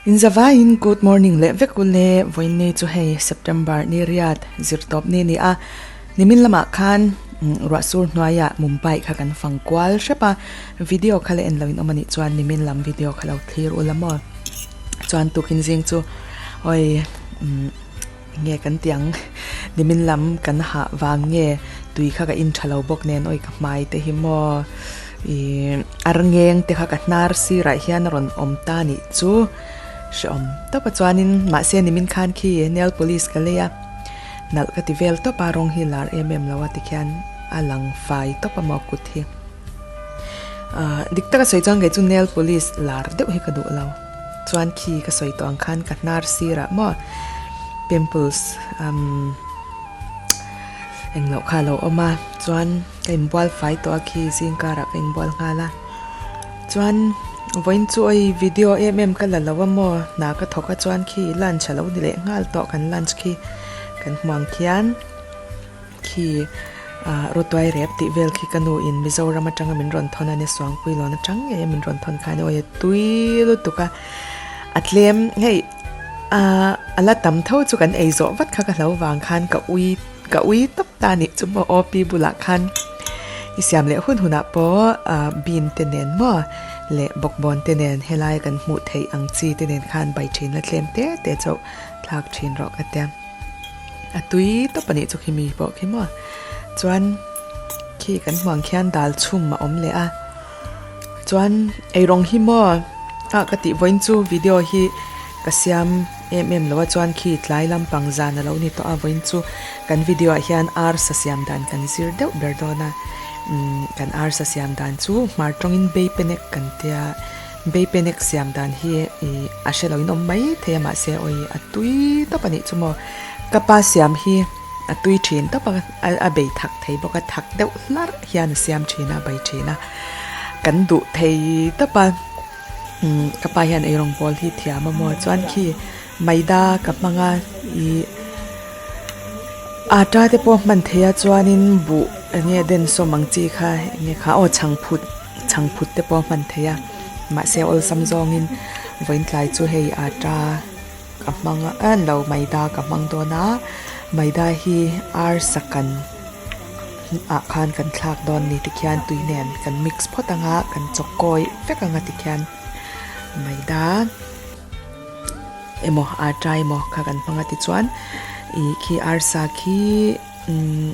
In zavaiin good morning leh vek u le, vawiinni chu hei September ni riat zirtawp ni ni a, nimin lamah khan ruahsur hnuaiah Mumbai kha kan fang kual hrep a, video kha la en loin awm a nih chuan nimin lam video kha lo thlir ula maw? Chuan tukin zing chu awi nge kan ti ang nimin lam kan hah vang nge tui kha ka in tha lo bawk nen awi ka hmai te hi maw ih ar ngeng te kha ka hnar sirah hian a rawn awm ta nih chu hrehawm tawp a chuanin mahse nimin khan khi nail polish ka lei a nalh ka ti vel tawp a rawng hi lar em em lo a tikhian a lang fai tawp a maw kut hi ah dik taka sawi chuan kei chu nail polish lar deuh hi ka duh lo. Chuan khi ka sawi tawh ang khan ka hnar sirah maw pimples umm engloh kha a lo awm a chuan ka inbual fai tawh a khi zing karah ka inbual nghal a chuan vawiin chu awi video em em ka la lo a maw hna ka thawk a chuan khi lunch a lo ni leh nghal tawh kan lunch khi kan hmu ang khian. Khi ah rawtuai rep tih vel khi ka nu in Mizoram atanga min rawn thawn a ni Suangpui lawn atang ngei a min rawn thawn khan awi a tui lutuk a a tlem hei ah a la tam tho chu kan ei zawh vat kha ka hlo vang khan ka ui ka ui tawp ta a nih chu maw aw pi bulah khan i siam leh hun hunah pawh ah bean te nen maw leh bawkbawn te nen helai kan hmuh theih ang chi te nen khan bai thin la tlem te te chauh thlak thin rawh ka tia. A tui tawp a nih chu khi mi pawh khi maw chuan khi kan hmuh ang khian dal chhum a awm leh a chuan eirawng hi maw ah ka tih vawiin chu video hi ka siam em em lo a chuan khi tlai lampang zan a lo ni tawh a vawiin chu kan video ah hian arsa siam dan kan zir deuh ber dawn a umm kan arsa siam dan chu hmar tawngin beipenek kan tia. Beipenek siam dan hi ih a hre loin awm mai thei a mahse awi a tui tawp a nih chu maw. Ka pa siam hi a tui thin tawp a a bei thak thei bawk a thak deuh hlarh hian a siam thin a bei thin a kan duh thei tawp a umm ka pa hian eirawng bawl hi thiam a maw chuan khi maida ka hmang a ih ata te pawh hman thei a chuanin buh eng nge densawm ang chi kha eng nge kha aw chhangphut. Chhangphut te pawh a hman thei a mahse awlsam zawngin vawiin tlai chu hei ata ka hmang a eh lo maida ka hmang dawn a maida hi arsa kan ah khan kan thlak dawn ni tikhian tui nen kan mix phawt ang a kan chawk kawi vek ang a tikhian maida emaw ata emaw kha kan hmang a tichuan ih khi arsa khi umm.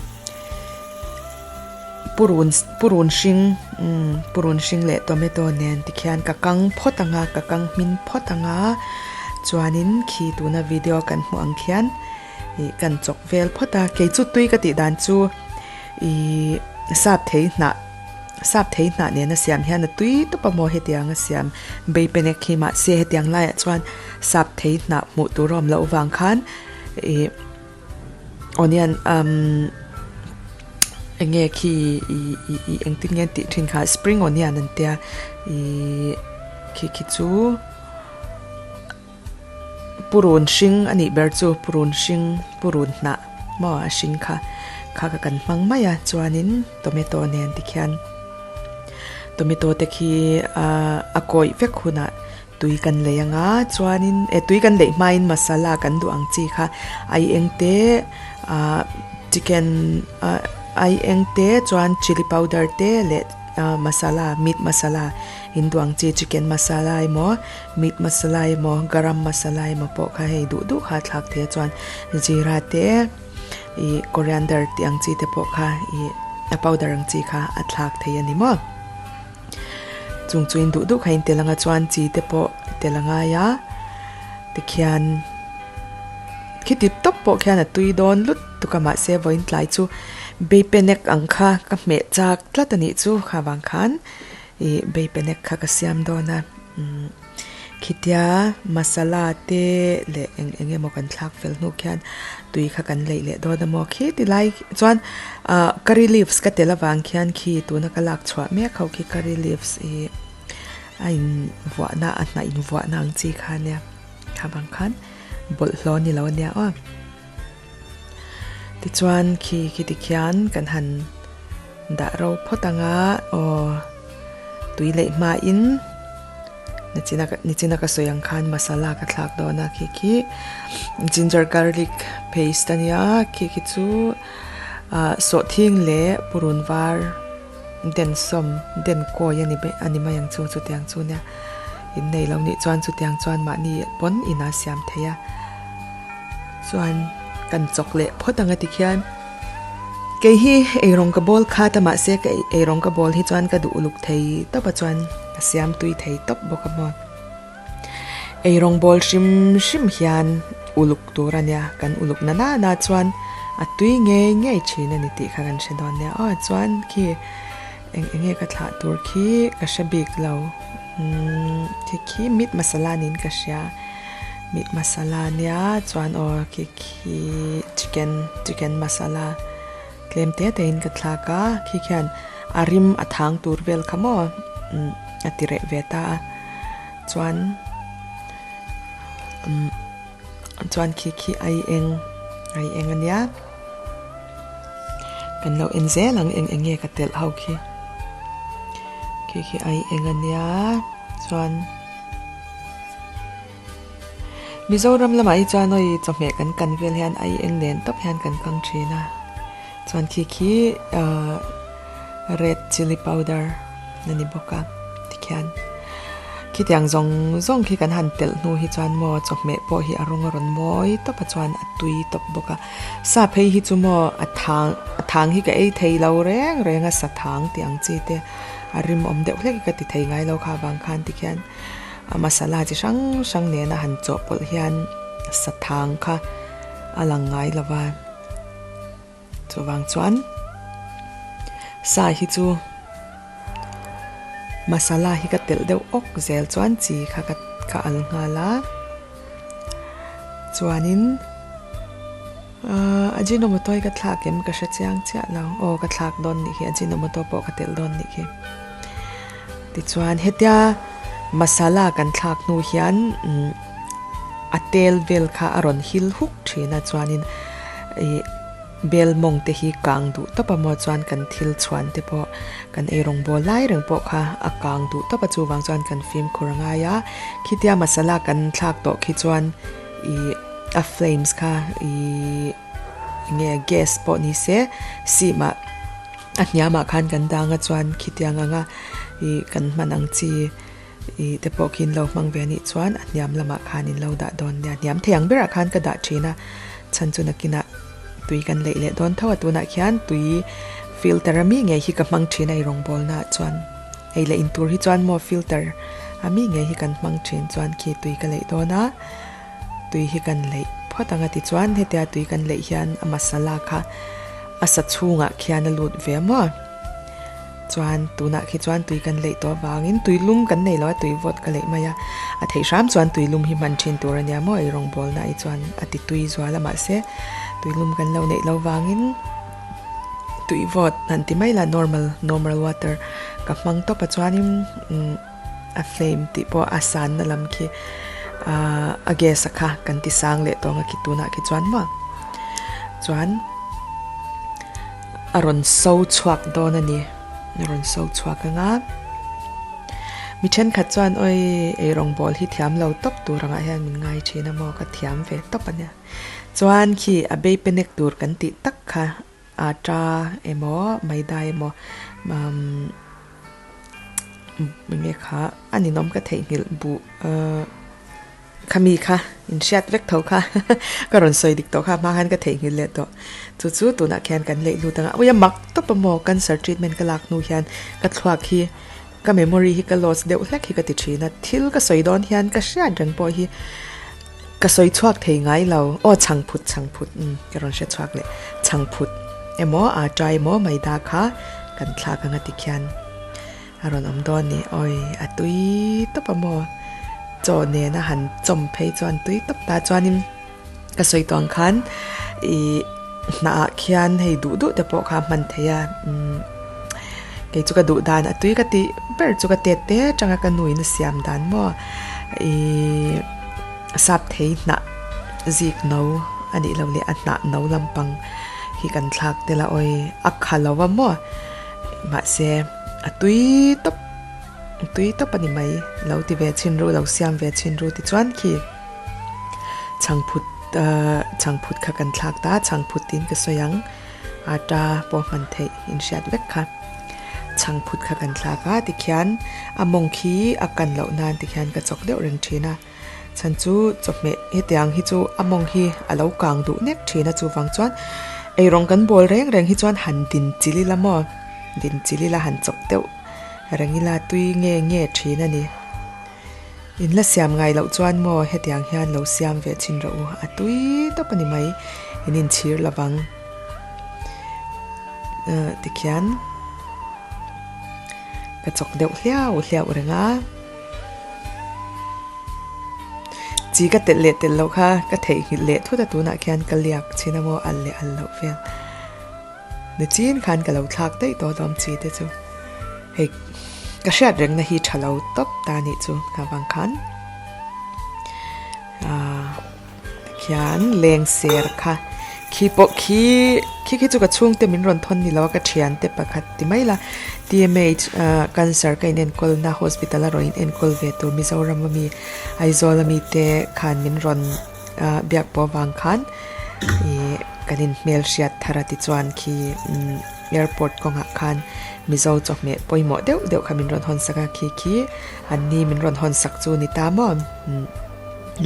Purun purun hring umm purun hring leh tomato nen tikhian ka kang phawt ang a ka kang hmin phawt ang a chuanin khi tuna video kan hmuh ang khian ih kan chawk vel phawt a kei chu tui ka tih dan chu ihh sap thei hnah sap thei hnah nena siam hian a tui tawp a maw hetiang a siam beipenek hi mahse hetiang laiah chuan sap thei hnah hmuh tur a awm loh vang khan ih. Onion umm eng nge khi ih ih ih engtin nge an tih thin kha spring onion an tia ihh khi khi chu purun hring a nih ber chu purun hring purun hnah maw a hring kha kha kha kan hmang mai a chuanin tomato nen tikhian tomato te khi ahh a kawih vek hunah. Tui kan lei anga chuanin eh tui kan leih hmain masala kan duh ang chi kha ai eng te ah chicken ah ai eng te chuan chilli powder te leh ah masala meat masala in duh ang chi chicken masala emaw meat masala emaw garam masala emaw pawh kha hei duh duh kha a thlak thei a chuan jeera te ih coriander tih ang chi te pawh kha ih a powder ang chi kha a thlak thei a ni maw. Chung chu in duh duh kha in tel anga chuan chi te pawh tel a ngai a tikhian khi tip tawp pawh khian a tui dawn lut tuk a mahse vawiin tlai chu beipenek ang kha ka hmeh chak tlat a nih chu kha vang khan ih beipenek kha ka siam dawn a umm. Khitia masala te leh eng eng emaw kan thlak fel hnu khian tui kha kan leih leh dawn a maw khi ti lai chuan ah curry leaves ka tel avang khian khi tuna ka lak chhuah mek ho khi curry leaves ih a in vuah na a hnah in vuah na ang chi kha ania kha vang khan bawlhhlawh a ni lo ania aw tichuan khi khi tikhian kan han dah ro phawt ang a aw tui leih hmain. Nichina nichina ka sawi ang khan masala ka thlak dawn a khi khi ginger garlic paste a nia khi khi chu ah sawhthing leh purun var den sawm den kawi a ni a ni mai ang chu chutiang chu nia in nei lo nih chuan chutiang chuan mahni pawn inah siam thei a chuan kan chawk leh phawt ang a tikhian kei hi eirawng ka bawl khat a mahse ka eirawng ka bawl hi chuan ka duh uluk thei tawp a chuan ka siam tui thei tawp bawk a maw eirawng bawl hrim hrim hian uluk tur a nia kan uluk na nana chuan a tui ngei ngei thin a ni tih kha kan hre dawn nia aw chuan khi eng eng nge ka thlah tur khi ka hre bik lo umm khi khi meat masala niin ka hria meat masala nia chuan aw khi khi chicken chicken masala tlem te te in ka thlak a khi khian a rim a thang tur vel kha maw umm a ti reh ve ta a chuan umm chuan khi khi ai eng ai eng a nia kan lo en zel ang eng eng nge ka telh ho khi khi khi ai eng a nia chuan. Mizoram lamah hi chuan awi chawhmeh kan kan vel hian ai eng nen tawp hian kan kang thin a chuan khi khi ahh red chilli powder a ni bawk a tikhian khitiang zawng zawng khi kan han telh hnu hi chuan maw chawhmeh pawh hi a rawng a rawn mawi tawp a chuan a tui tawp bawk a sa phei hi chu maw a thang a thang hi ka ei thei lo reng reng a sa thang tih ang chi te a rim awm deuh hlek hi ka ti thei ngai lo kha avang khan tikhian. A masala chi hrang hrang nena han chawhpawlh hian sathang kha a lang ngai lo va, chuvang chuan sa hi chu masala hi ka telh deuh awk zel chuan chi kha ka ka al nghal a, chuanin ahh ajinomoto hi ka thlak em ka hre chiang chiah lo, aw ka thlak dawn nih hi ajinomoto pawh ka telh dawn nih hi. Tichuan hetia masala kan thlak hnu hian a tel vel kha a rawn hil huk thin a chuanin ih bel mawng te hi kang duh tawp a maw chuan kan thil chhuan te pawh kan ei rawngbawl lai reng pawh kha a kang duh tawp a chuvang chuan kan fimkhur a ngai a khitia masala kan thlak tawh khi chuan ih a flames kha ih nge gas pawh ni se sim ah. A hniamah khan kan dang a chuan khitiang anga ih kan hman ang chi ih te pawh khi in lo hmang ve a nih chuan a hniam lamah khan in lo dah dawn nia hniam thei ang berah khan ka dah thin a chhan chu nakinah tui kan leih leh dawn tho a tunah khian tui filter a mi ngei hi ka hmang thin a i rawngbawl naah chuan ei leh in tur hi chuan maw filter a mi ngei hi kan hmang thin chuan khi tui ka leih dawn a tui hi kan leih phawt ang a tichuan hetia tui kan leih hian a masala kha A sa chhungah khian a lut ve maw? Chuan tunah khi chuan tui kan leih tawh avangin tui lum kan nei lo a, tui vawt ka leih mai a. A theih hram chuan tui lum hi hman thin tur a nia maw? Ei rawngbawlna hi chuan a ti tui zual a mahse tui lum kan lo neih lo vangin tui vawt han ti mai la normal normal water ka hmang tawp a chuanin umm a flame tih pawh a sanna lam khi ahh a gas a kha kan ti sang leh tawng a khi tunah khi chuan maw chuan a rawn so chhuak dawn a ni a rawn so chhuak ang a mi thenkhat chuan awi eirawng bawl hi thiam lo tawp tur angah hian min ngai thin a maw ka thiam ve tawp a nia chuan khi a bei pe nek tur kan tih tak kha atta emaw maida emaw umm. Enge kha a ninawm ka theihnghilh buh ahh khami kha in hriat vek tho kha ka rawn sawi dik tawh kha hma khan ka theihnghilh leh tawh chu chu tunah khian kan leih lut anga ui a mak tawp a maw cancer treatment ka lak hnu hian ka thluak hi ka memory hi ka lost deuh hlek hi ka ti thin a thil ka sawi dawn hian ka hriat reng pawh hi ka sawi chhuak thei ngai lo aw chhangphut chhangphut umm ka rawn hre chhuak leh chhangphut emaw atta emaw maida kha kan thlak anga tikhian a rawn awm dawn ni awi a tui tawp a maw chaw nena han chawm phei chuan tui tawp ta chuanin ka sawi tawh ang khan ih hnah ah khian hei duh duh te pawh kha a hman thei a umm kei chu ka duh dan a tui ka tih ber chu ka tet te atanga ka nuin a siam dan maw ih sap thei hnah zik no a nih loh leh a hnah no lampang hi kan thlak tel a awi a kha lo a maw mahse a tui tawp. Tui tawp a ni mai. Lo ti ve chhin ru, lo siam ve chhin ru tichuan khi chhangphut chhangphut kha kan thlak ta a, chhangphut tiin ka sawi ang. Atta pawh hman theih inhriat vek kha. Chhangphut kha kan thlak a, tikhian a mawng khi a kan loh nan tikhian ka chawk deuh reng thin a. Chhan chu chawhmeh hetiang hi chu a mawng hi a lo kang duh nek thin a, chuvang chuan eirawng kan bawl reng reng hi chuan han din chil ila maw, din chil ila han chawk deuh reng ila tui nge nge thin a ni. In la siam ngai loh chuan maw hetiang hian lo siam ve chhin rawh u, a tui tawp a ni mai, in inchhir lovang tikhian ka chawk deuh hliau hliau reng a. Chi ka telh leh telh loh kha ka theihnghilh leh thut a tunah khian ka liak chin a maw al leh al loh vel. Nichin khan ka lo thlak daih tawh hlawm chi te chu. Hei ka hriat rengna hi tha lo tawp ta nih chu hna vang khan ah khian leng ser kha khi pawh khi khi khi chu ka chhungte min rawn thawn ni lo a ka thiante pakhat ti mai la T_M_H ah cancer ka inenkawl na hospital a rawn inenkawl ve tur Mizoram ami Aizawl ami te khan min rawn ah biak pawh avang khan ih kan inhmel hriat thar a tichuan khi umm airport kawngah khan Mizo chawhmeh pawimawh deuh deuh kha min rawn hawn sak a khi khi an ni min rawn hawn sak chu ni ta maw umm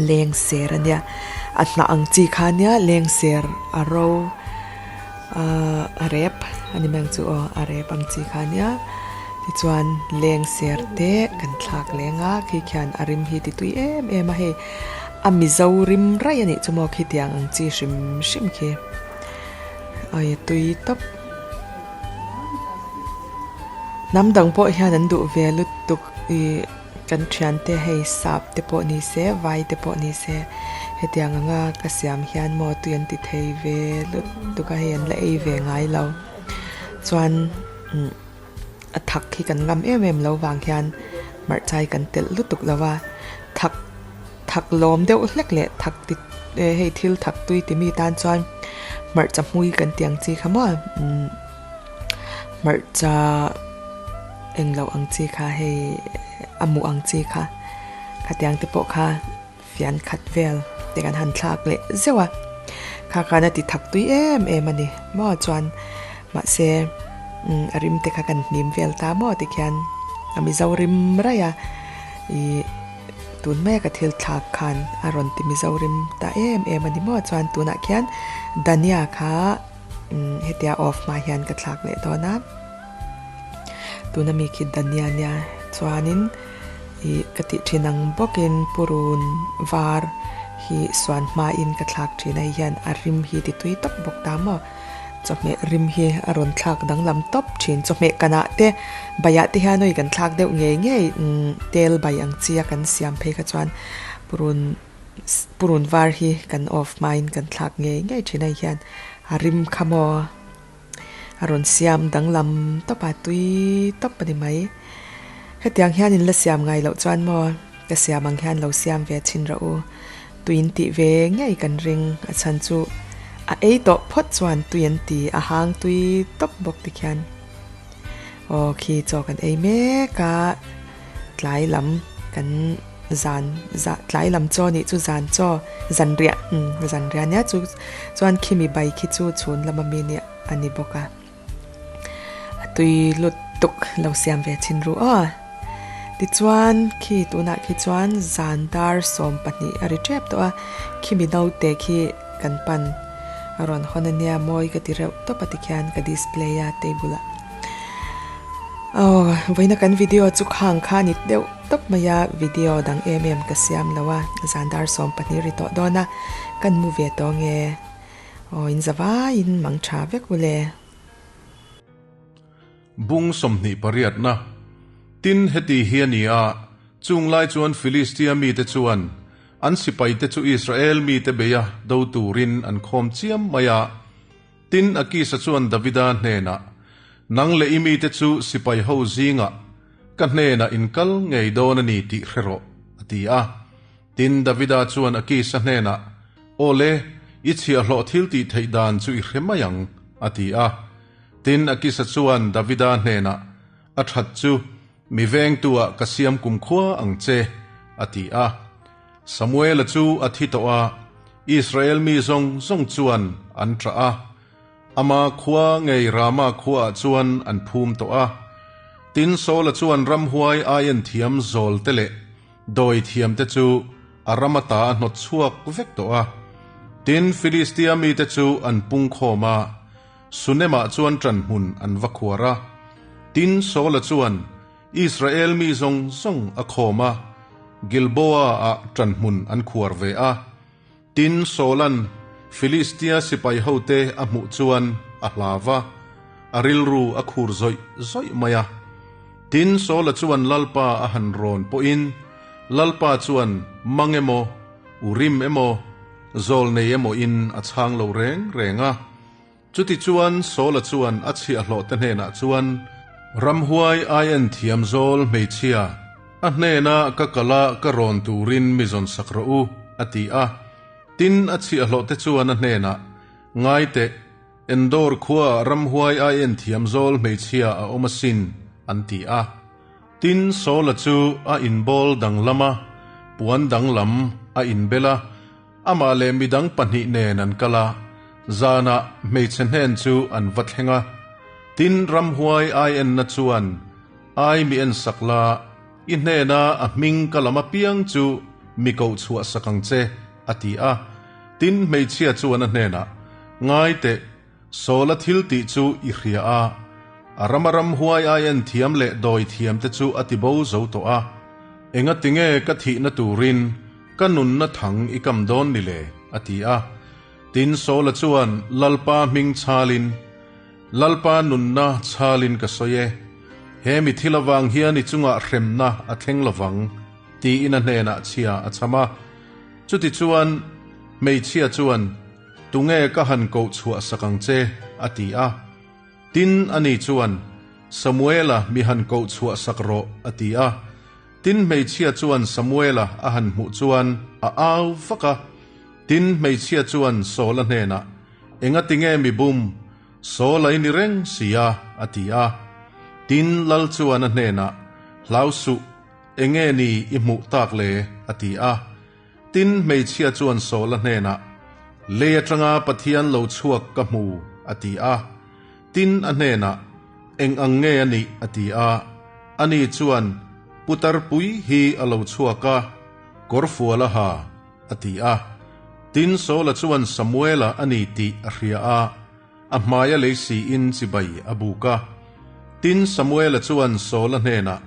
leng ser a nia a hnah ang chi kha nia leng ser a ro ahh a rep a ni mai ang chu aw a rep ang chi kha nia tichuan leng ser te kan thlak leng a khi khian a rim hi ti tui em em a hei a Mizo rim raih a nih chu maw khitiang ang chi hrim hrim khi awi tui tawp. Hnam dang pawh hian an duh ve lutuk ih kan thiante hei sap te pawh ni se vai te pawh ni se hetiang anga ka siam hian maw tui an ti thei ve lutuk a hei an la ei ve ngai lo chuan umm a thak hi kan ngam em em lo vang hian hmarcha hi kan telh lutuk lo a thak thak lawm deuh hlek leh thak ti hei thil thak tui ti mi tan chuan hmarcha hmui kan tih ang chi kha maw umm hmarcha englo ang chi kha hei a mu ang chi kha khatiang te pawh kha fian khat vel te kan han thlak leh zeuh a kha khan a ti thak tui em em a ni maw chuan mahse umm a rim te kha kan hnim vel ta maw tikhian a mizo rim raih a ih. Tun mai a ka thil thlak khan a rawn ti Mizorim ta em em a ni maw chuan tunah khian Dania kha hetia off hma hian ka thlak leh dawn a tuna mi khi Dania nia chuanin ih ka tih thin ang bawkin purun var hi suan hmain ka thlak thin a hei hian a rim hi ti tui tawp bawk ta maw. Chawhmeh rim hi a rawn thlak danglam tawp thin. Chawhmeh kanah te baiah te hian awi kan thlak deuh ngei ngei umm tel bai ang chi a kan siam phei kha chuan purun purun var hi kan off hmain kan thlak ngei ngei thin a hei hian a rim kha maw a rawn siam danglam tawp a tui tawp a ni mai. Hetiang hian in la siam ngai loh chuan maw ka siam ang hian lo siam ve chhin rawh u. Tui in tih ve ngei kan ring a chhan chu a ei tawh phawt chuan tui an ti a hang tui tawp bawk ti khian aw khi chaw kan ei mek a tlai lam kan zan tlai lam chaw nih chu zan chaw zanriah umm zanriah nia chu chuan khimi bai khi chu chhun lama mi nia a ni bawk a. A tui lut tuk lo siam ve chhin ru aw. Tichuan khi tunah khi chuan zan dar 12 a ri tep tawh a, khimi naute khi kan pan a rawn hawn a nia mawi ka ti reuh tawp a tikhian ka display a table ah. Aw vawiina kan video chu khang kha a ni deuh tawp mai a, video dang em em ka siam lo a, zan dar 12 ri tawh dawn a, kan mu ve tawh nge. Aw in zavaiin mang tha vek u le. Bung 28 na. Tin, heti hi a ni a, chung lai chuan Filistia mite chuan an sipaite chu Israel mite beia do turin an khawm chiam mai a. Tin, Akisa chuan Davida hnenah, Nang leh i mite chu sipai ho zingah ka hnenah in kal ngei dawn a ni tih hre rawh, a ti a. Tin, Davida chuan Akisa hnenah, Aw le, i chhiahhlawh thil tih theih dan chu i hre mai ang, a ti a. Tin, Akisa chuan Davida hnenah, A that chu, Mi vengtu-ah ka siam kumkhua ang che, a ti a. Samuela chu a thi tawh a, Israel mi zawng zawng chuan an ṭah a. Ama khua ngei Rama khuaah chuan an phum tawh a. Tin, Saula chuan ramhuai aien thiam zawlte leh dawi thiamte chu a ram ata a hnawt chhuak vek tawh a. Tin, Filistia mite chu an pung khawm a, Sunemah chuan ṭanhmun an va khuar a. Tin, Saula chuan Israel mi zawng zawng a khawm a, Gilboa-ah ṭanhmun an khuar ve a. Tin, Saula'n Filistia sipai hote a hmuh chuan a hlau va, a rilru a khur zawih zawih mai a. Tin, Saula chuan Lalpa a han rawn pawhin, Lalpa chuan mang emaw, Urim emaw, zawlnei emaw in a chhang lo reng reng a. Chutichuan Saula chuan a chhiahhlawhte hnenah chuan, Ramhuai aien thiam zawl hmeichhia, a hnena ka kala ka rawn turin mi zawn sak rawh u, a ti a. Tin, a chhiahhlawhte chuan a hnenah, Ngai teh, Endor khuaah ramhuai aien thiam zawl hmeichhia a awm asin, an ti a. Tin, Saula chu a inbawl danglam a, puan danglam a inbel a. Amah leh midang pahnih nen an kal a, zanah hmeichhe hnen chu an va thleng a. Tin, ramhuai ai enna chuan, Ai mi ensak la, i hnena a hming ka lam apiang chu mi koh chhuah sak ang che, a ti a. Tin, hmeichhia chuan a hnenah, Ngai teh, Sawla thil tih chu i hria a, a rama ramhuai ai en thiam leh dawi thiam te chu a ti bo zo tawh a. Engatinge ka thihna turin ka nunna thang i kam dawn ni le? a ti a. Tin, Sawla chuan Lalpa hming chhalin, Lalpa nunna chhalin ka sawi e, he mi thil avang hian i chungah hremna a thleng lovang, tiin a hnenah chhia a cham a. Chutichuan, hmeichhia chuan, Tunge ka han koh chhuah sak ang che? a ti a. Tin, ani chuan, Samuela mi han koh chhuah sak rawh, a ti a. Tin, hmeichhia chuan Samuela a han hmuh chuan a au vak a. Tin, hmeichhia chuan Saula hnenah, Engatinge mi bum? Saula i ni reng si a, a ti a. Tin, lal chuan a hnenah, Hlau suh, enge ni i hmuh tak le? a ti a. Tin, hmeichhia chuan Saula hnenah, Lei atanga Pathian lo chhuak ka hmu, a ti a. Tin, a hnenah, Eng ang nge a nih? a ti a. Ani chuan, Putar pui hi a lo chhuak a, kawrfual a ha, a ti a. Tin, Saula chuan Samuela a ni tih a hria a, a hmaia lei siin chibai a buk a. Tin, Samuela chuan Saula hnenah,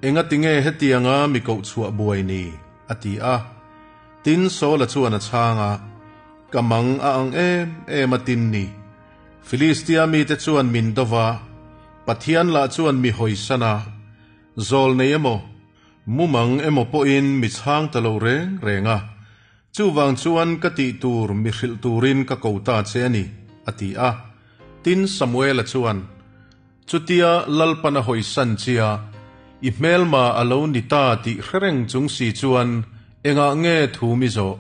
Engatinge hetianga mi koh chhuah buai ni? a ti a. Tin, Saula chuan a chhang a, Ka mang a ang em em a tin ni. Filistia mite chuan min do va, Pathian lah chuan mi hawisan a, zawl nei emaw, mumang emaw pawhin mi chhang ta lo reng reng a. Chuvang chuan ka tih tur mi hrilh turin ka ko ta che a ni, a ti a. Tin, Samuela chuan, Chutia Lalpan a hawisan chia, i hmelma a lo ni ta tih hre reng chung si chuan engah nge thu mi zawh?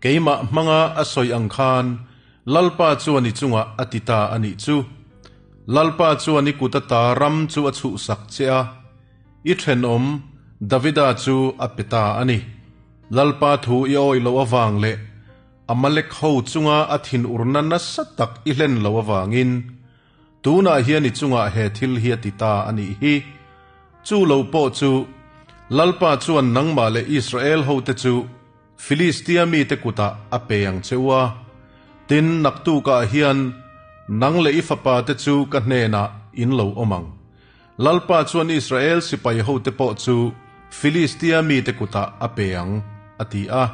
Keimah hmanga a sawi ang khan Lalpa chuan i chungah a ti ta a nih chu. Lalpa chuan i kut ata ram chu a chhuhsak che a, i thenawm Davida chu a pe ta a ni. Lalpa thu i awih loh avang leh Amalek ho chunga a thinurna nasa tak i hlen loh avangin, Tunah hian i chungah he thil hi a ti ta a nih hi. Chu lo pawh chu, Lalpa chuan nangmah leh Israel hote chu Filistia mite kutah a pe ang che u a. Tin, naktukah hian nang leh i fapate chu ka hnenah in lo awm ang. Lalpa chuan Israel sipai hote pawh chu Filistia mite kutah a pe ang, a ti a.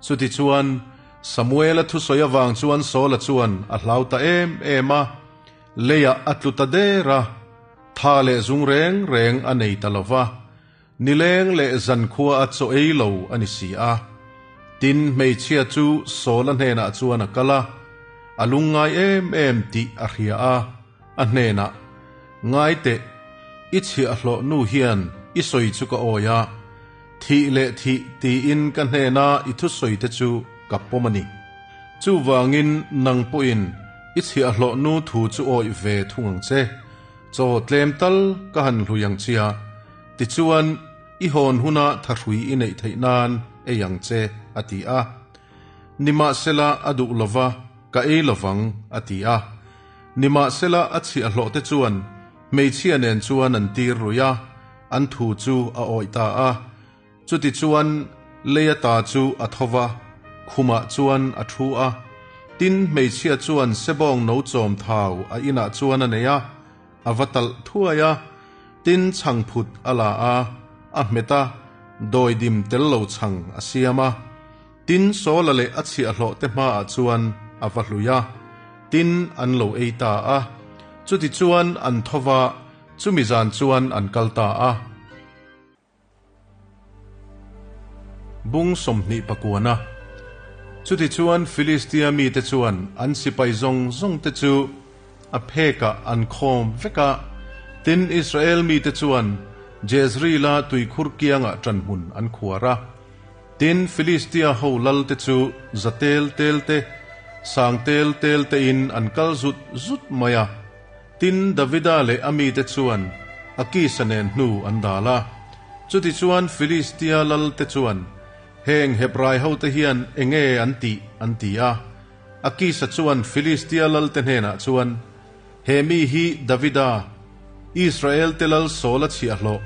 Chutichuan, Samuela thusawi avang chuan Saula chuan a hlau ta em em a, leiah a tlu ta der a, tha leh zung reng reng a nei ta lo va, nileng leh zankhua a chaw ei lo a ni si a. Tin, hmeichhia chu Saula hnenah chuan a kal a, a lungngai em em tih a hria a, a hnenah, Ngai teh, i chhiahhlawh nu hian i sawi chu ka awi a, Thih leh thih tiin ka hnena i thusawi te chu ka pawm a ni. Chuvangin nang pawhin i chhiahhlawh nu thu chu awih ve thung ang che. Chaw tlem tal ka han hlui ang che a, tichuan i hawn huna thahrui i neih theih nan ei ang che, a ti a. Nimahsela a duh lova, ka ei lovang, a ti a. Nimahsela a chhiahhlawhte chuan hmeichhia nen chuan an tir rui a, an thu chu a awih ta a. Chutichuan lei ata chu a tho va, khumah chuan a thu a. Tin, hmeichhia chuan sebawng no chawm thau a inah chuan a nei a, a va talh thuai a. Tin, chhangphut a la a, a hmet a, dawidim tel lo chhang a siam a. Tin, Saula leh a chhiahhlawhte hmaah chuan a va hlui a, tin, an lo ei ta a. Chutichuan an tho va, chumi zan chuan an kal ta a. Bung 20 pakuana. Chutichuan Filistia mite chuan an sipai zawng zawngte chu a phekah an khawm vek a, tin, Israel mite chuan Jezreela tuikhur kiangah ṭanhmun an khuar a. Tin, Filistia ho lalte chu za tel tel te, sang tel tel tein an kal zut zut mai a. Tin, Davida leh a mite chuan Akisa nen hnu an dal a. Chutichuan Filistia lalte chuan, Heng Hebrai hote hian enge an tih? an ti a. Akisa chuan Filistia lalte hnenah chuan, He mi hi Davida, Israelte lal Saula chhiahhlawh,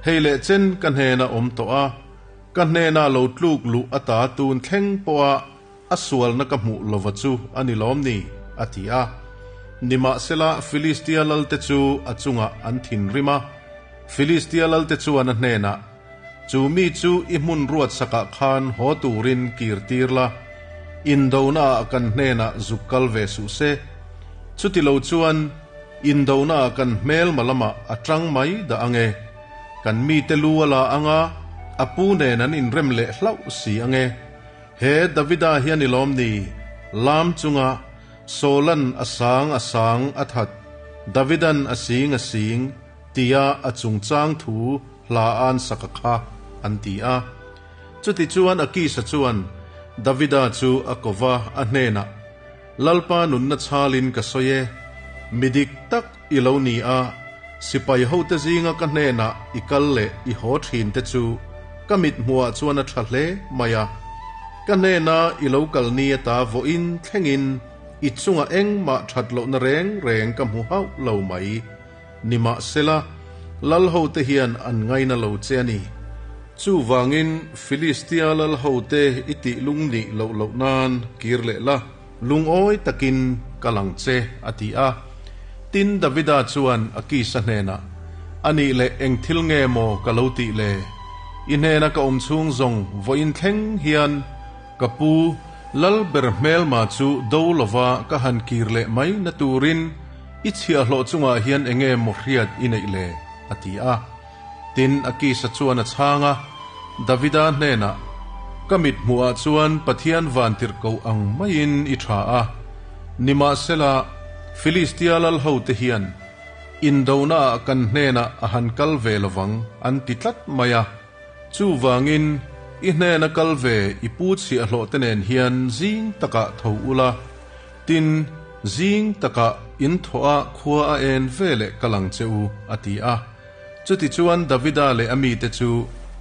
hei leh chen ka hnena awm tawh a, ka hnena lo tluk luh ata tun thleng pawha a sualna ka hmuh lova chu a ni lawm ni? a ti a. Nimahsela, Filistia lalte chu a chungah an thinrim a. Filistia lalte chuan a hnenah, Chu mi chu i hmun ruatsakah khan haw turin kir tir la, indonaah kan hnenah zuk kal ve suh se. Chuti lo chuan, indonaah kan hmelma lamah a tang mai dah ang e. Kan mite lu a la ang a, a pu nen an inrem leh hlauh si ang e. He Davida hian i lawm ni? Lam chunga Saulan a sang a sang a that, Davidan a sing a sing tia a chungchang thu hla an sak a kha, an ti a. Chutichuan Akisa chuan Davida chu a ko va, a hnenah, Lalpa nunna chhalin ka sawi e, mi dik tak i lo ni a, sipai hote zinga ka hnenah i kal leh i haw thin te chu ka mit hmuhah chuan a tha hle mai a. Ka hnena i lo kal ni ata vawiin thlengin i chungah engmah that lohna reng reng ka hmu hauh lo mai. Nimahsela, lal hote hian an ngaina lo che a ni. Chuvangin Filistia lal hote i tih lung nih loh loh nan kir leh la, lungawi takin kal ang che, a ti a. Tin, Davida chuan Akisa hnenah, A nih leh eng thil nge maw ka lo tih le? I hnena ka awm chhung zawng vawiin thleng hian ka pu lal ber hmelma chu do lova ka han kir leh mai na turin i chhiahhlawh chungah hian enge maw hriat i neih le? a ti a. Tin, Akisa chuan a chhang a, Davida hnenah, Ka mit hmuhah chuan Pathian vantirhkoh ang maiin i tha a, nimahsela, Filistia lal hote hian indonaah kan hnenah a han kal ve lovang an ti tlat mai a. Chuvangin, i hnena kal ve i pu chhiahhlawhte nen hian zing takah tho ula, tin, zing takah in thawh a khua a en ve leh kal ang che u, a ti a. Chutichuan Davida leh a mite chu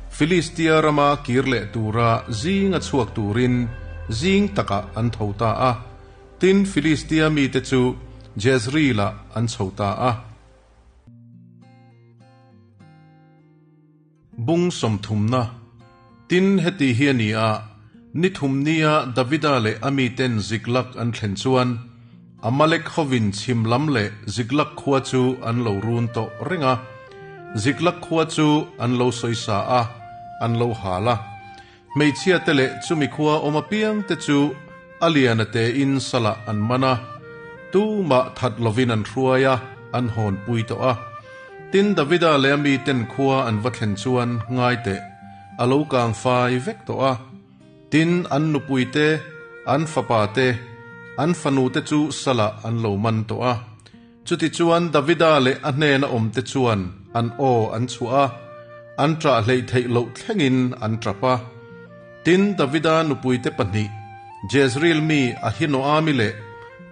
Filistia rama kir leh tura zinga chhuak turin zing takah an tho ta a. Tin, Filistia mite chu Jezreel-ah an chho ta a. Bung sawmthumna, Tin, heti hi a ni a, ni thum nia Davida leh a miten Ziklag an thlen chuan, Amalek hovin chhim lam leh Ziklag khua chu an lo run tawh reng a. Ziklag khua chu an lo sawisa a, an lo hal a. Hmeichhiate leh chumi khua awm apiangte chu a lian a tein salah an man a, tumah that lovin an hruai a, an hawnpui tawh a. Tin, Davida leh a miten khua an va thlen chuan ngai teh, a lo kang fai vek tawh a. Tin, an nupuite, an fapate, an fanute chu salah an lo man tawh a. Chutichuan Davida leh a hnena awmte chuan an aw an chhuah a, an ṭah hleih theih loh thlengin an ṭap a. Tin, Davida nupuite pahnih, Jezreel mi Ahinoami leh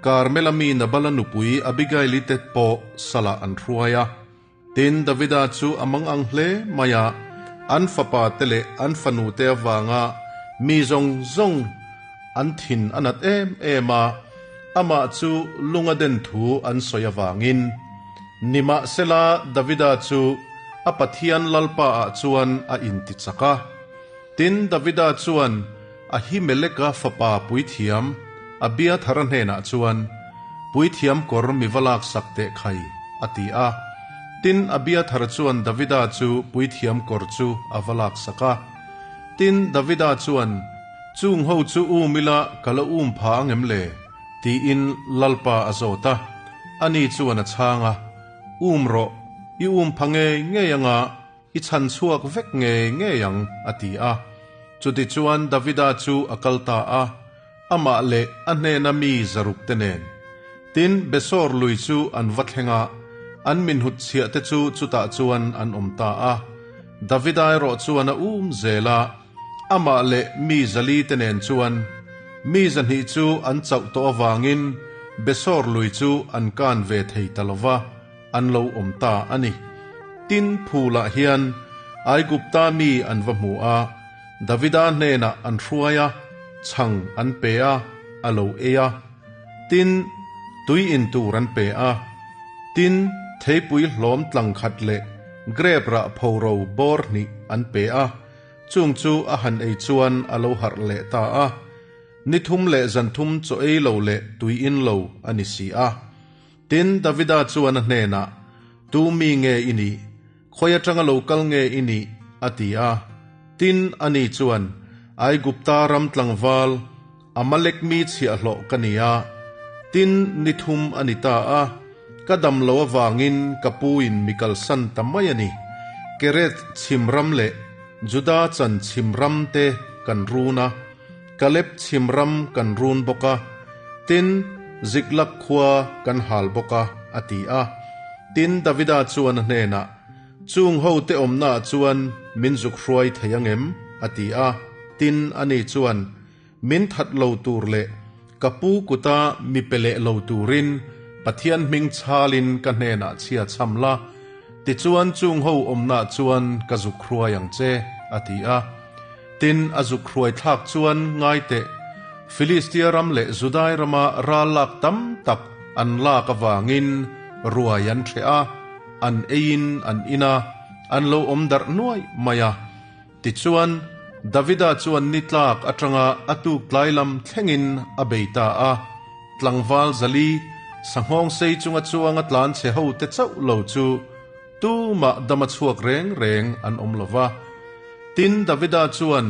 Karmela mi Nabala nupui Abigaili te pawh salah an hruai a. Tin, Davida chu a mangang hle mai a, an fapa te leh an fanu te avanga mi zawng zawng an thin a nat em em a, amah chu lung a den thu an sawi avangin. Nimahsela, Davida chu a Pathian Lalpa ah chuan a intichak a. Tin, Davida chuan Ahimeleka fapa puithiam Abiathara hnenah chuan, Puithiam kawr mi va laksak teh khai, a ti a. Tin, Abiathara chuan Davida chu puithiam kawr chu a va laksak a. Tin, Davida chuan, Chung ho chu um ila ka la um pha ang em le? tiin Lalpa a zawt a. Ani chuan a chhang a, Um rawh, i um pha ngei ngei anga, I chhan chhuak vek ngei ngei ang, a ti a. Chutichuan Davida chu a kal ta a, amah leh a hnena mi zarukte nen. Tin, Besor lui chu an va thleng a, an minhut chhiahte chu chutah chuan an awm ta a. Davida erawh chuan a um zel a, amah leh mi zalite nen chuan mi zahnih chu an chauh tawh avangin Besor lui chu an kan ve thei ta lo va. An lo awm ta a ni. Tin, phulah hian Aigupta mi an va hmu a, Davida hnenah an hruai a, chhang an pe a, a lo ei a. Tin, tui in tur an pe a. Tin, theipui hlawm tlang khat leh grep rah phoro bawr hnih an pe a, chung chu a han ei chuan a lo harh leh ta a. Ni thum leh zan thum chaw ei lo leh tui in lo a ni si a. Tin, Davida chuan a hnenah, Tu mi nge i nih? Khawi atanga lo kal nge i nih? a ti a. Tin, ani chuan, Aigupta ram tlangval, Amalek mi chhiahhlawh ka ni a. Tin, ni thum a ni ta a, ka dam lo avangin ka puin mi kalsan ta mai a ni. Kereth chhim ram leh Juda chan chhim ram te kan run a. Kaleb chhim ram kan run bawk a, tin, Ziklag khua kan hal bawk a, a ti a. Tin, Davida chuan a hnenah, Chung hote awmnaah chuan min zuk hruai thei ang em? a ti a. Tin, ani chuan, Min that lo tur leh ka pu kuta mi pe leh lo turin Pathian hming chhalin ka hnenah chhia chham la, tichuan chung ho awmnaah chuan ka zuk hruai ang che, a ti a. Tin, a zuk hruai thlak chuan ngai teh, Filistia ram leh Judai rama ral lak tam tak an lak avangin ruai an hreh a, an eiin an in a, an lo awm darh nuaih mai a. Tichuan, Davida chuan ni tlak atanga a tuk tlai lam thlengin a bei ta a, tlangval zali, sanghawng sei chunga chuanga tlan chhe hote chauh lo chu Tumah dama chhuak reng reng an awm lo va. Tin, Davida chuan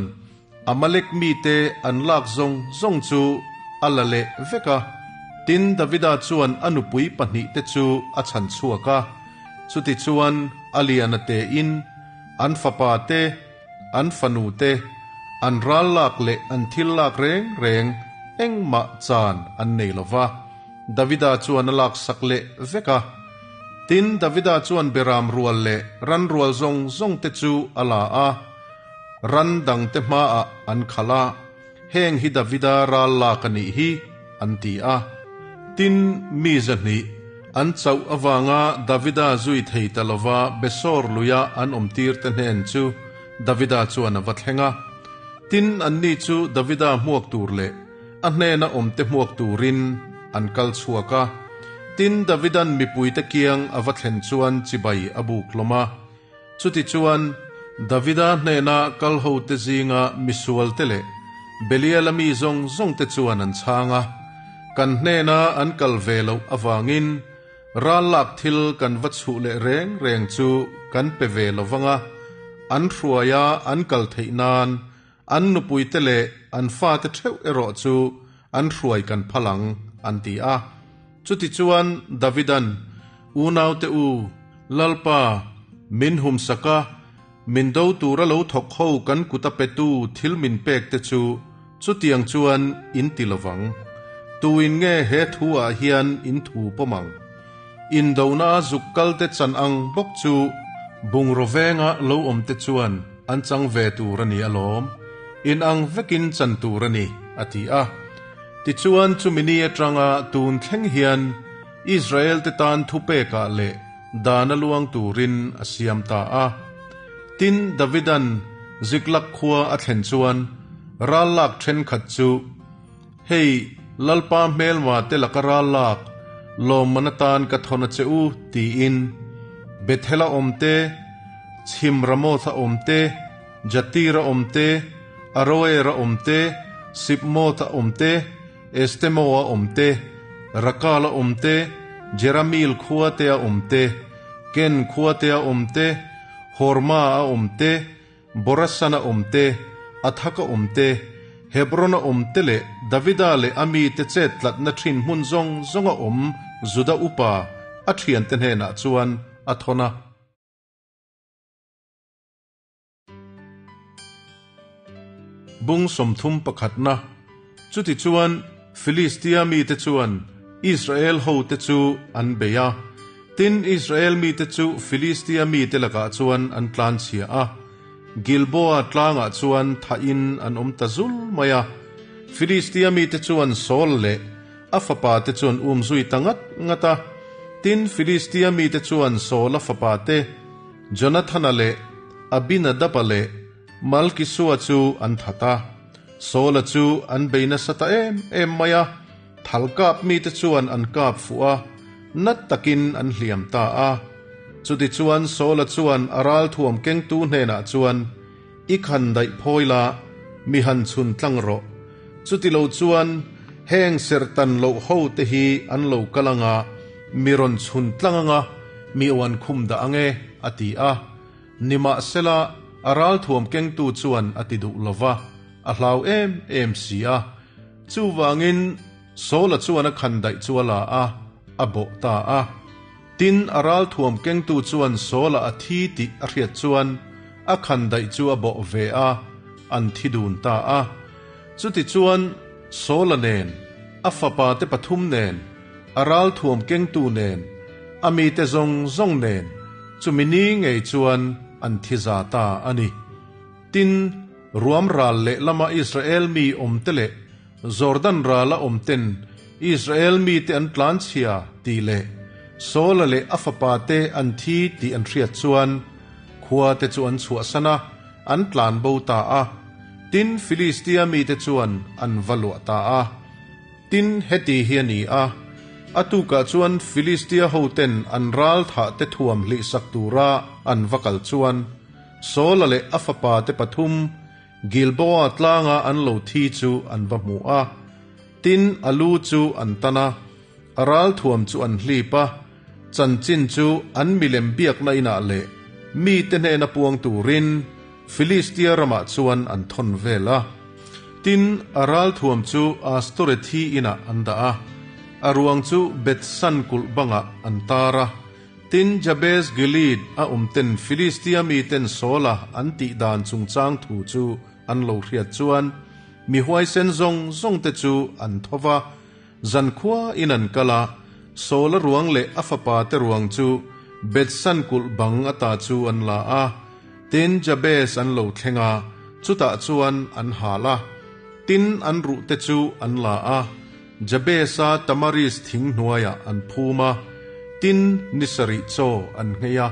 Amalek mite an lak zawng zawng chu a la leh vek a. Tin, Davida chuan a nupui pahnihte chu a chhan chhuak a. Chutichuan, a liana tein an fapa te, an fanu te, an ral lak leh an thil lak reng reng engmah chan an nei lo va. Davida chuan a laksak leh vek a. Tin, Davida chuan beram rual leh ran rual zawng zawng te chu a la a, ran dangte hmaah an khalh a, Heng hi Davida ral lak a nih hi, an ti a. Tin, mi zahnih an chauh avanga Davida zui thei ta lova Besor luia an awmtirte hnen chu Davida chuan a va thleng a. Tin, anni chu Davida hmuak tur leh A hnena awmte hmuak turin an kal chhuak a. Tin, Davidan mipuite kiang a va thlen chuan chibai a buk hlawm a. Chutichuan, Davida hnena kal hote zinga misualte leh Beliala mi zawng zawngte chuan an chhang a. Kan hnena an kal ve loh avangin ral lak thil kan va chhuh leh reng reng chu kan pe ve lo vang a, an hruaia an kal theih nan An nupuite leh an fate theuh erawh chu an hruai kan phal ang, an ti a. Chutichuan Davidan, Unaute u, Lalpa, min humsak a, min do tura lo thawk ho kan kuta petu thil min pek te chu chutiang chuan in ti lovang. Tuin nge he thu ah hian in thu pawm ang? Indona zuk kalte chan ang bawk chu bungraw venga lo awmte chuan an chang ve tur a ni alawm, in ang vekin chan tur a ni, a ti a. Tichuan, chumi ni atanga tun thleng hian Israel-te tan thupekah leh dana luang turin a siam ta a. Tin, Davida'n Ziklag khua a thlen chuan ral lak thenkhat chu, Hei, Lalpa hmelma te laka ral lak lawmman atan ka thawn a che u, tiin Bethel-a awm te, Chhim Ramoth-a awm te, Jatir-a awm te, Aroer-a awm te, Sibmoth-a awm te, Estemoa awm te, Rakala awm te, Jerameel khua te a awm te, Ken khua te a awm te, Horma a awm te, Borasana awm te, Athaka awm te, Hebrona awm te leh Davida leh a mite chet tlatna thin hmun zawng zawnga awm Juda upa a thiante hnenah chuan a thawn a. Bung 31 pakhatna. Chutichuan, Filistia mite chuan Israel hote chu an bei a. Tin, Israel mite chu Filistia mite lakah chuan an tlanchhia a. Gilboa tlangah chuan thahin an awm ta zul mai a. Filistia mite chuan Saul leh a fapate chu an um zui ta ngat ngat a. Tin, Filistia mite chuan Saula fapate Jonathana leh Abinadaba leh Malkisua chu an that a. Saula chu an bei nasa ta em em mai a, thal kap mite chuan an kap fuh a, nat takin an hliam ta a. Chutichuan Saula chuan a ralthuam kengtu hnenah chuan, I khan daih phawi la, mi han chhun tlang rawh. Chutilo chuan heng serhtan loh ho te hi an lo kal anga, mi rawn chhun tlang anga, mi uan khum dah ang e, a ti a. Nimahsela, a ralthuam kengtu chuan a ti duh lo va, a hlau em em si a. Chuvangin, Saula chuan a khandaih chu a la a, a bawh ta a. Tin, a ralthuam kengtu chuan Saula a thi tih a hriat chuan a khandaih chu a bawh ve a, an thi dun ta a. Chutichuan, Saula nen, a fapate pathum nen, a ralthuam kengtu nen, a mite zawng zawng nen, chumi ni ngei chuan an thi za ta a ni. Tin, ruam ral leh lama Israel mi awmte leh Jordan rala awmten Israel mite an tlanchhia tih leh Saula leh a fapate an thi tih an hriat chuan khuate chu an chhuahsan a, an tlan bo ta a. Tin, Filistia mite chuan an va luah ta a. Tin, heti hi a ni a, a tukah chuan Filistia hoten an ral thahte thuam hlihsak tura an va kal chuan, Saula leh a fapate pathum Gilboa tlanga an lo thi chu an va hmu a. Tin, a lu chu an tan a, a ral thuam chu an hlip a, chanchin chu an milem biakna inah leh mite hnena puang turin Filistia ramah chuan an thawn vel a. Tin, a ralthuam chu Astorethi inah an dah a, a ruang chu Bethsan kulh bangah an tar a. Tin, Jabez Gilead a awmten Filistia miten Saula an tih dan chungchang thu chu an lo hriat chuan, mi huaisen zawng zawngte chu an tho va, Zankhua in an kal a, Saula ruang leh a fapa te ruang chu Bethsan kulh bang ata chu an la a, tin Jabez an lo thleng a, chutah chuan an hal a. Tin an ruh te chu an la a, Jabez-a Tamaris thing hnuaiah an phum a, tin ni sarih chaw an nghei a.